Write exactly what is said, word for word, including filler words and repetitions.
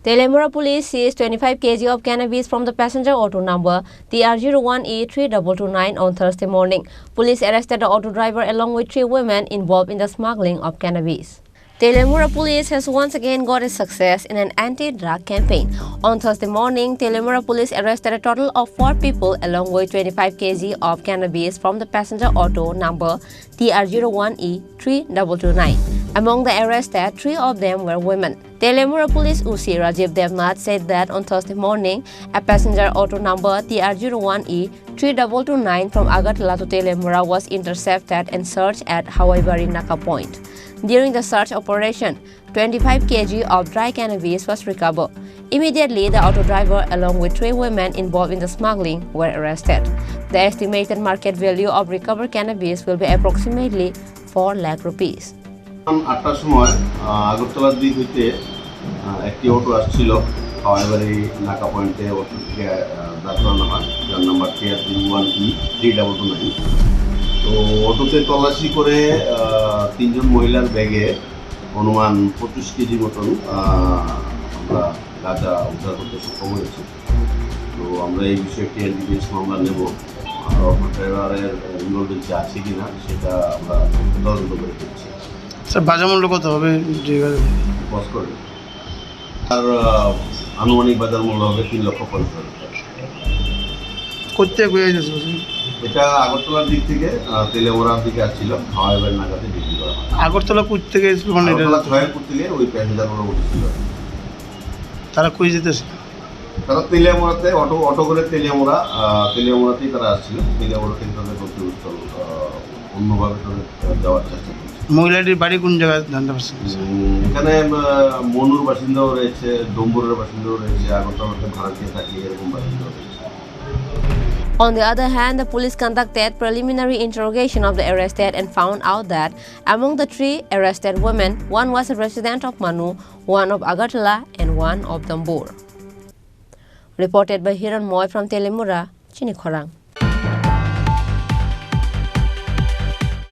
Teliamura police seized twenty-five kilograms of cannabis from the passenger auto number T R zero one E three double two nine on Thursday morning. Police arrested the auto driver along with three women involved in the smuggling of cannabis. Teliamura police has once again got a success in an anti-drug campaign. On Thursday morning, Teliamura police arrested a total of four people along with twenty-five kilograms of cannabis from the passenger auto number T R zero one E three double two nine. Among the arrested, three of them were women. Teliamura Police O C Rajiv Devnath said that on Thursday morning, a passenger auto number T R zero one E three double two nine from Agartala to Teliamura was intercepted and searched at Hawaibari Naka point. During the search operation, twenty-five kilograms of dry cannabis was recovered. Immediately, the auto driver, along with three women involved in the smuggling, were arrested. The estimated market value of recovered cannabis will be approximately four lakh rupees. আটটার সময়, আহ, আগরতলার দিক হইতে, আহ, একটি অটো আসছিল হাওয়াইবাড়ি নাকা পয়েন্টে, অটো থেকে, আহ, দাঁড় করানো হয়, যার number T R zero one E three double two nine। তো অটোতে তল্লাশি করে, আহ, তিনজন মহিলার ব্যাগে অনুমান পঁচিশ কেজি মতন, আহ, আমরা গাঁজা উদ্ধার করতে সক্ষম হয়েছি। তো আমরা এই বিষয়ে একটি এনডিপিএস মামলা নেব। আর অটো ড্রাইভারের ইনভলভমেন্ট আছে কিনা সেটা আমরা তদন্ত করে দেখছি। স্যার, বাজার মূল্য কত হবে? বস করে। আর, আহ, আনুমানিক বাজার মূল্য হবে তিন লক্ষ পঞ্চাশ হাজার টাকা। কোথেকে হয়ে যাচ্ছে? এটা আগরতলার দিক থেকে, আহ, তেলিয়ামুড়ার দিকে আসছিল, হাওয়াইবাড়ি নাকাতে বিক্রি করা হয়। আগরতলা কোথা থেকে এসেছিল? মানে এটা আগরতলা ছয়েরপুর থেকে ওই প্যাসেঞ্জারগুলো উঠেছিল। তারা কই যেতেছিল? তারা তেলিয়ামুড়াতে অটো, অটো করে তেলিয়ামুড়া, আহ, তেলিয়ামুড়াতেই তারা আসছিল। তেলিয়ামুড়া থেকে তাদের গন্তব্যস্থল, আহ, অন্যভাবে তাদের, আহ, যাওয়ার চেষ্টা করছে। মহিলাটির বাড়ি কোন জায়গায় জানতে পারছেন? উম, এখানে, আহ, মনুর বাসিন্দাও রয়েছে, ডোমবুরের বাসিন্দাও রয়েছে, আগরতলাতে ভাড়া দিয়ে থাকি, এরকম বাসিন্দাও রয়েছে। On the other hand, the police conducted preliminary interrogation of the arrested and found out that among the three arrested women, one was a resident of Manu, one of Agartala, and one of Dombur. Reported by Hiran Moy from Teliamura, Chini Khorang.